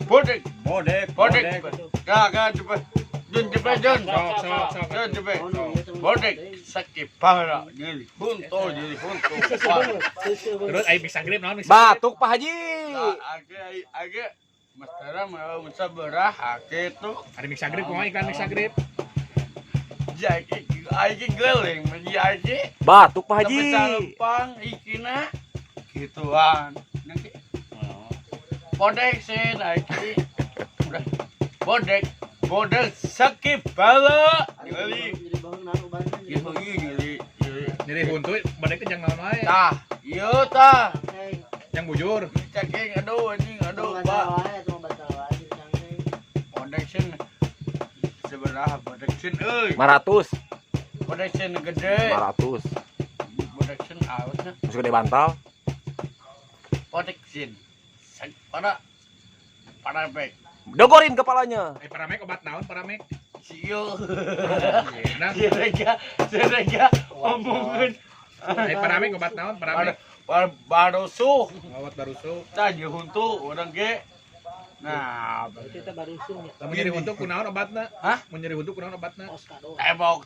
Bodek, Bodek, bodek. Gak, cepet. Jun, cepet, Jun. Sok, sok, sok. Jun, cepet. Bodek sakit parah, nyeri huntu, nyeri huntu. Terus ai bisa grip naon bisa. Batuk, Pak Haji. Nah, age age Mas Tara mau sabarah age tuh. Ada mix grip kumaha iklan mix grip? Jadi age geling, menjadi Batuk, Pak Haji. Tapi salempang ikina gituan. Nanti bodek sin iki. Udah. Bodek, bodek sakit bala. Nyeri. Gitu ieu nyeri. Nyeri. Nyeri huntu badek teh jang naon wae. Tah, ieu tah. Yang bujur. Cengking aduh anjing aduh, Pak. Bodek sin seberapa bodek sin euy. 500. Bodek sin gede. 500. Bodek sin awetna. Masuk gede bantal. Bodek sin. Pada pada baik. Dogorin kepalanya. Eh, paramek obat naon paramek? Siu. Nah, Sirega, sirega omongan. eh, paramek obat naon paramek? Barusuh. Obat barusuh. Tah huntu urang ge. Nah, Kita baru ya. Lamun nyeri huntu kunaon obatna? Hah? Mun nyeri huntu kunaon obatna? Tembok.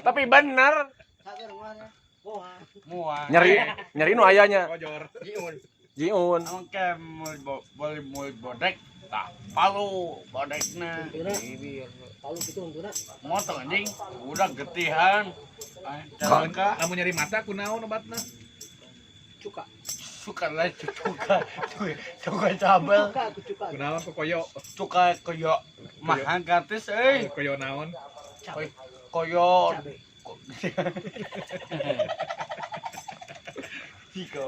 Tapi bener. Muang. Nyeri nyeri nu ayanya. Kojor. Jiun. Jiun. Engke boleh mulai bodek. Tah, palu bodekna. Palu gitu untuna. Motong anjing, udah getihan. Calangka. Lamun nyeri mata kunaon obatna? Cuka. Suka lah cuka. Cuka cabel. Cuka aku cuka. Kunaon kokoyo? Cuka koyo mahan gratis euy. Koyo naon? Cabe. Koyo Cabe. Jika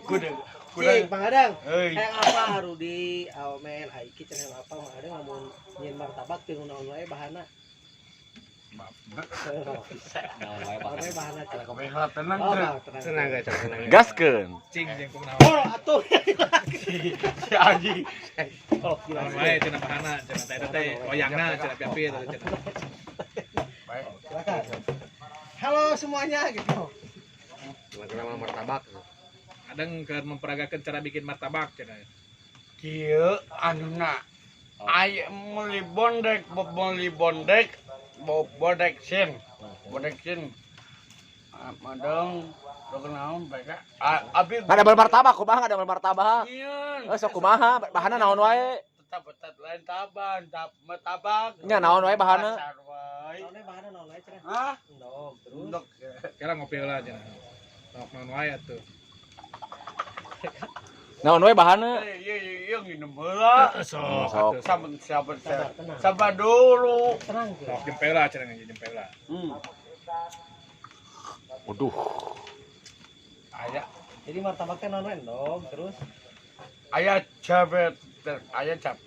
kuda kuda Cik, Bang Adang. euy. Hayang apa Rudi, Aomen, Aiki cenah hayang apa Mang Adang lamun nyieun martabak teu naon wae bahana. Naon wae bahana cik. Kabeh tenang. Oh, tenang. Tenang guys, tenang. Gaskeun. Cing jeung kunaon? Oh, atuh. Si anjing. Oh, gila. Naon wae cenah bahana cenah teh teh loyangna cenah api-api teh cenah. Baik. Silakan. Halo semuanya gitu. Kenapa martabak? Adang keur memperagakan cara bikin martabak cenah. Kieu anuna aya meuli bondek, meuli bondek, bodek sin. Bodek sin. Madang dog naon bae ka? Abi Ada martabak kumaha, ada martabak. Nyieun. Eh, sok kumaha bahana naon wae? Tetap tetap lain taban, tap martabak. Nya naon wae bahana? Pasar wae. Naon wae bahana naon wae cenah. Hah? Endog terus. Endog. Kira ngopi heula cenah. Sok naon wae atuh. Naon wae bahana? Eh, iya iya iya nginum heula. Sok Sok. atuh. Sabar sabar Sabar, tenang. sabar dulu. Tenang gitu. Sok jempe heula cenah jempe heula. Waduh. Aya Jadi martabak teh naon wae endog terus aya cabe, aya cabe.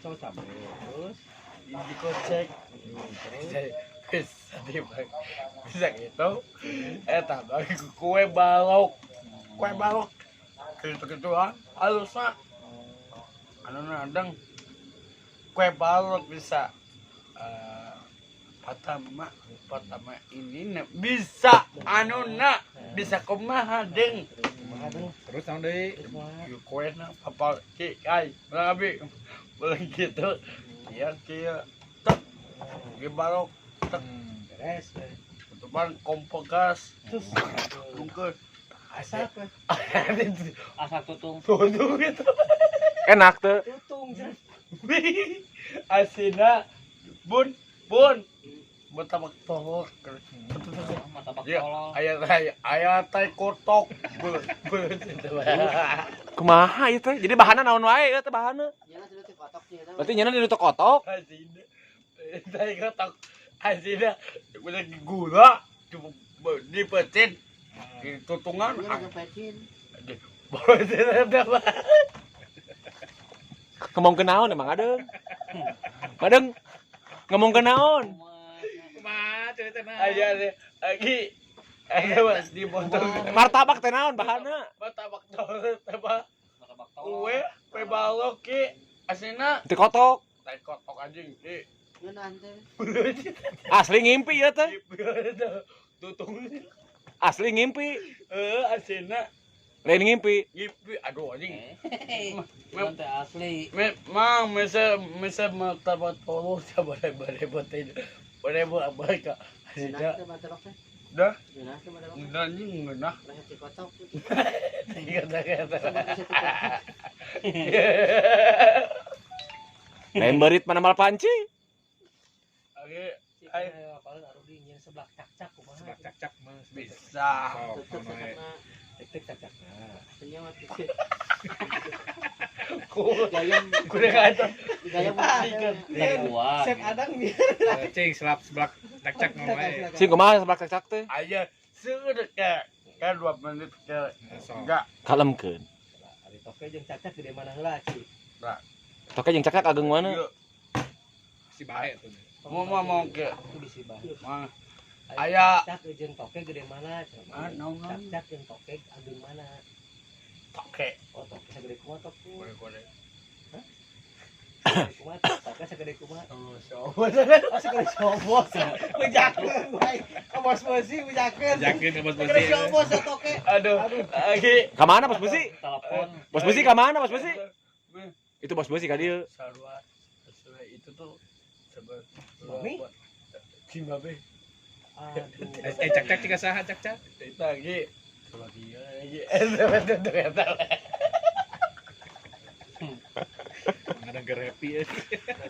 sama cabe terus Dikocek. Bisa di bisa gitu. Eh, tambah kue balok. Kue balok. Gitu-gituan halusna. Anu nadang kue balok bisa pertama pertama ini na, bisa anu na bisa kumaha deng. Kumaha deng? Terus naon deui? Terus kumaha? Ieu kue na apa ki ai abi boleh gitu iya kieu tek di balok tek. Beres. Tutupan kompor gas Terus tungkeun asap we. Asap tutung. Tutung gitu. Enak tuh. Tutung cenah. Asina bun bun martabak tolok. Martabak Ya, tolol. aya aya aya tai kotok. Be be gitu. Kumaha ieu teh? Jadi bahana naon wae ieu teh bahana? Jangan sudah kotok sih eta. Berarti nyeuna di kotok. Asina tai kotok. Asina udah gula dipecin di tutungan. Pecin. Pecin apa? Ngomong ke naon emang adeng? Madeng ngomong ke naon? Kumaha ceritana? Aya lagi aya mas dipotong. Martabak teh naon bahana? Martabak tolok apa? Martabak tolol. Kue kue balok ki asina Di kotok. Tai kotok anjing ki. Ngeunah teh. Asli ngimpi ya teh. Tutung. Asli ngimpi. Eh, asina Lain ngimpi. Ngimpi aduh anjing. Cuman teh asli. Mang mese mese martabak telur sabareba teh. Bareba bareka. Enak teh martabak teh. Dah. Enak teh martabak. Ngeunah anjing ngeunah. Rasa cikotok. Kata-kata. Lain beurit mana mal panci. Oke, ayo Apalagi Arudi nyeun seblak cak-cak kumaha. Seblak cak-cak mah. bisa. Sok, naon wae. Tek cak-cak. Kudu kata. Gua. Chef Adang nih. Cing selap seblak cak-cak naon wae. Sing kumaha seblak cak-cak teh? Aja seueur kayak kan 2 menit ke Sok. enggak. Kalemkeun. Ari toke jeung cak-cak gede mana heula, Ci? Toke jeung cak-cak ageng mana? Iya. Si bae tuh. Mau mau mau ke. Itu bisi bae. Mah Ari Aya. Cak-cak jeung toke gede mana? Ah, naon, naon. Cak-cak jeung toke ageng mana? Toke. Oh, toke sagede kumaha toke? Kore-kore. Sagede kumaha? Toke sagede kumaha? Oh, so. Oh, sagede sobos. Bejakeun bae. Ka bos beusi bejakeun. Jakin ke bos Sagede besi. sobos toke. Aduh. Lagi. Ka mana bos besi? Telepon. Bos besi ka mana bos besi? Itu bos besi ka dieu. Sarua. Sarua itu tuh sebe. Mami? Zimbabwe. Aduh. Eh cak-cak cika saha cak-cak. Itu lagi. Lagi lagi. Eh, ternyata. Ada happy ya.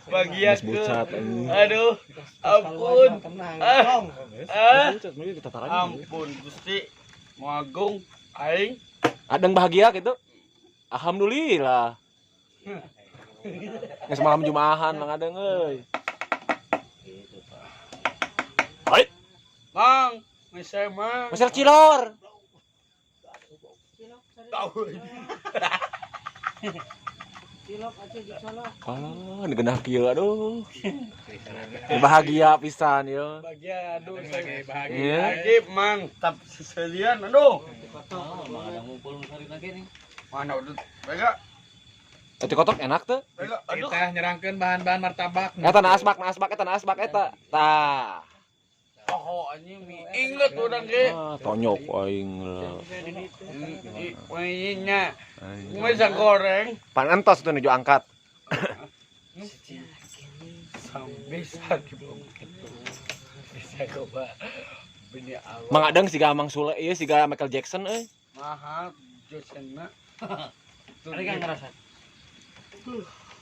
Bagian Geus ke. bucat anjing. Aduh. Ampun. Tenang, Ah. tong. Ah. Bucat meureun ditataran. Ampun Gusti. Magung aing Adeng bahagia gitu. Alhamdulillah. Geus malam Jumahan Mang Adeng euy. Gitu, Pak. Hai, Mang, mese mang. Mesel cilor. Tahu. Alah, genah kieu aduh. Bahagia pisan ieu. Bagian aduh Lagi bahagia. Iya. Lagi mang, tap seselian aduh. Oh, Mang Adang ngumpul sari lagi nih. Mana udah Bega, Eti kotok enak teh. bega, aduh. Kita nyerangkeun bahan-bahan martabak. Eta na asbak, na asbak eta na asbak eta. Tah. Oh, anjing mi inget urang ge. Ah, tonyok aing lah. Nya, bisa goreng. Pan entos tuh nuju angkat. Bisa dibongkar. Bisa coba. Bini awal. Mang Adeng siga Mang Sule ieu siga Michael Jackson euy. Mahal josena. Ada kan ngerasa?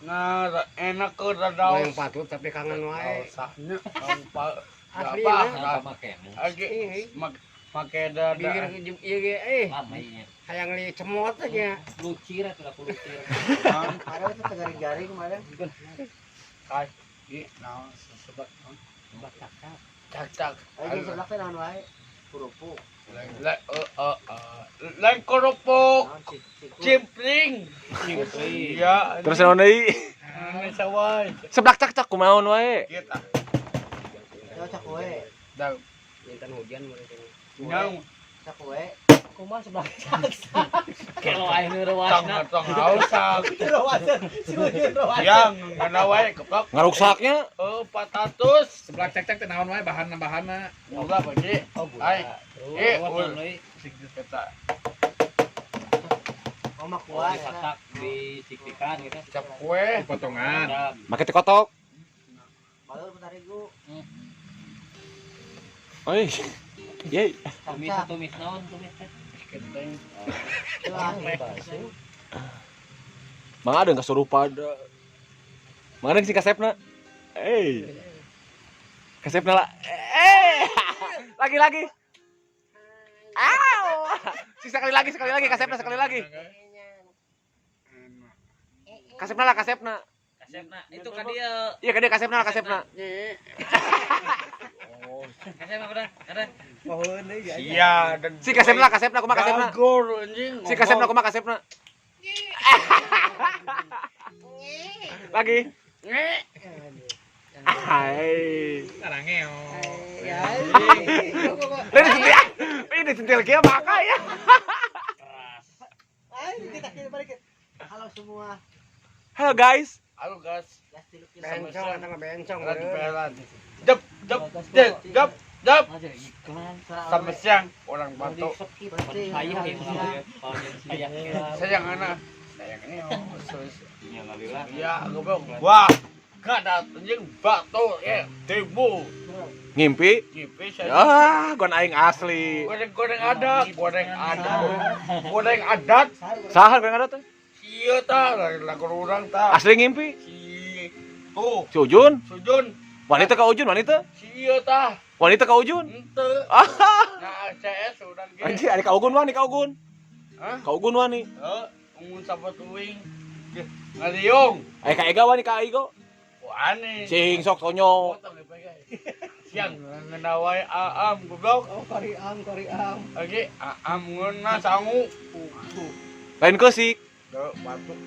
Nah, enak ke rada. Yang patut tapi kangen wae. Sahnya hampa. Asli, Apa? Apa make? Lagi make dada. Bibir jeung ieu ge eh Lama iya. hayang li cemot aja. Lucir atuh aku lucir. Ada tuh garing-garing kemarin. Kai, i naon sesebat naon? Seblak cak-cak. Cak-cak. Ayo seblak teh naon wae? Kerupuk. Lain kerupuk Naon sikut. cimpling. Iya. Terus naon deui? Aneh sawai. Seblak cak-cak kumaon wae. Kita Yo cak we. dah Intan hujan mulai ini. nyang Cak we. Kumaha seblak cak-cak? Kalau aing nu tong rewasna. tong hausa. Rawasan, si Ujun rawasan. Yang ngana wae keplok. Ngaruksaknya Oh, 400. Seblak cak-cak teh naon wae bahan-bahanna. Mula bagi. Oh, gula. Ai. Eh, Terus ul. deui. Kita Oh, mah Oh, kuah eta. disatak, disiktikan gitu. cap kue. Potongan. Ada make teh kotok. Balur bentar rigu. Oi. Ye. tumis tumis naon tumis teh. Keteng. Mang Adeng kasurupan. Mang Adeng sing kasepna. Eh. Kasepna lah. Eh. Lagi lagi. Aw. Sing sekali lagi kasepna sekali lagi. Kasepna lah kasepna. Kasepna itu ka dieu. Iya ka dieu kasepna lah kasepna. Kasepna udah, ada. Pohon deui ya. Iya dan Si kasepna kasepna kumaha kasepna. Gagor anjing. Si kasepna kumaha kasepna. Lagi. Hai. Tarangeo. Ya. Ini disentil, ini disentil kieu maka ya. Keras. Ayo kita kita balik. Halo semua. Halo guys. Halo guys. Gas 3 kilo. Bencong eta mah bencong. Lagi pelan. Dep dep dep dep. Jap, Aja iklan. sampai siang orang batuk. Saya ya. Saya. Sayang anak. Sayang ini oh, Ya ngalila. Ya, goblok. Wah, gak ada anjing batuk ya, tibu. Ngimpi. Ngimpi saya. Ah, gon aing asli. Goreng-goreng ada, goreng ada. Goreng adat. Saha goreng adat teh? Iya ta, lagu orang ta. Asli ngimpi. Si tuh, Si Ujun. Sujun, Wanita ka Ujun, wanita. si iya ta. Wanita ka Ujun. Ente. Ah, Nah, CS urang ge. anjir ada ka Ugun wani ka Ugun. Hah? Ka Ugun wani. Heuh, ungun sapat uing. Ngaliung. Aya ka Ega wani ka Aigo. Wani. Sing sok tonyo. Potong ya, Pak. Siang ngenawai aam goblok. Oh, kori am, kori am. Oke, aam ngeuna sangu. Lain keusik. Duh, batuk.